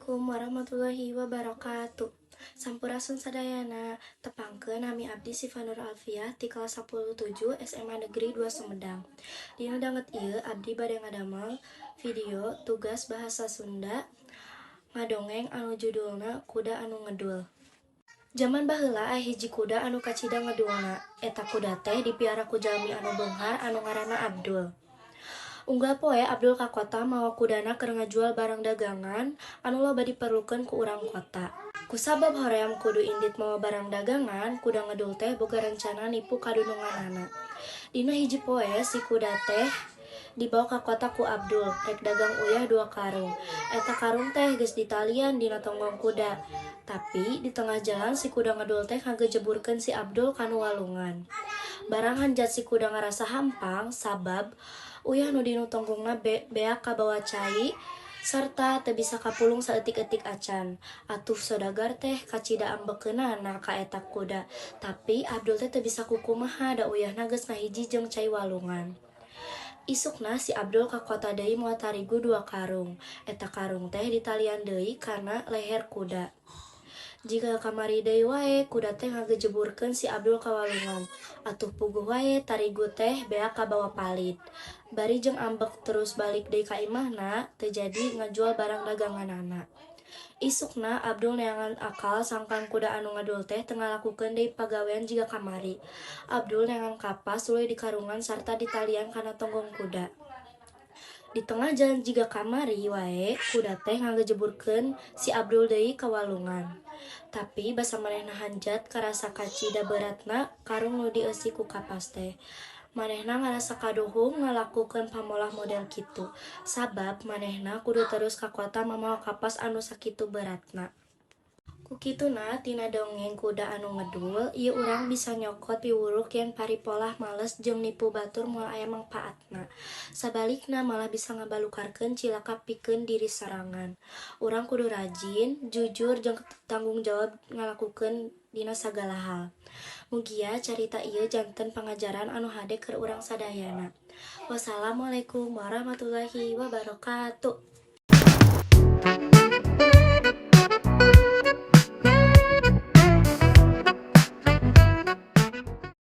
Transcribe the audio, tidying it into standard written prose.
Assalamualaikum warahmatullahi wabarakatuh. Sampurasun sadayana. Tepangkeun, nami abdi Sifa Nur Alfiah ti kelas 17 SMA Negeri 2 Sumedang. Dina danget ieu abdi bade ngadamel video tugas bahasa Sunda ngadongeng anu judulna Kuda Anu Ngedul. Jaman baheula aya hiji kuda anu kacida ngedulna. Eta kuda teh dipiara ku jalmi anu beunghar anu ngaranna Abdul. Unggal poe Abdul ka kota mawa kudana keur ngajual barang dagangan anu loba diperlukeun ku urang kota. Kusabab hoream kudu indit mawa barang dagangan, kuda ngedul teh boga rencana nipu kadununganana. Dina hiji poe si kuda teh dibawa ka kota ku Abdul, rek dagang uyah 2 karung. Eta karung teh geus ditalian dina tonggong kuda. Tapi di tengah jalan si kuda ngedul teh ngagejeburkeun si Abdul kanu walungan. Barang hanjat si kuda ngarasa hampang sabab uyah nu dinu tonggongna beak kabawa cai sarta teu bisa kapulung saeutik-eutik acan. Atuh sodagar teh kacida ambekeunana ka eta kuda. Tapi Abdul teh teu bisa kukumaha, da uyahna geus ngahiji jeung cai walungan. Isukna si Abdul ka kota deui mawa tarigu 2 karung. Eta karung teh ditalian deui kana leher kuda. Jiga kamari deui wae, kuda teh ngagejeburkeun si Abdul ka walungan. Atuh puguh wae tarigu teh beak kabawa palid. Bari jeung ambek terus balik deui ka imahna, teu jadi ngajual barang daganganana. Isukna Abdul neangan akal sangkan kuda anu ngedul teh teu ngalakukeun deui pagawean jiga kamari. Abdul neangan kapas tuluy dikarungan sarta ditalian kana tonggong kuda. Di tengah jalan jiga kamari wae, kuda teh ngagejeburkeun si Abdul deui ka walungan. Tapi basa manehna hanjat karasa kacida beratna karung nu dieusi ku kapas teh. Manehna ngarasa kaduhung ngalakukeun pamolah model kitu, sabab manehna kudu terus ka kota mamawa kapas anu sakitu beratna. Ku kituna tina dongeng Kuda Anu Ngedul ieu urang bisa nyokot piwuruh yen paripolah males jeung nipu batur moal aya mangpaatna. Sabalikna, malah bisa ngabalukarkeun cilaka pikeun diri sorangan. Urang kudu rajin, jujur jeung tanggung jawab ngalakukeun dina sagala hal. Mugia carita ieu janten pangajaran anu hade keur urang sadayana. Wassalamualaikum warahmatullahi wabarakatuh.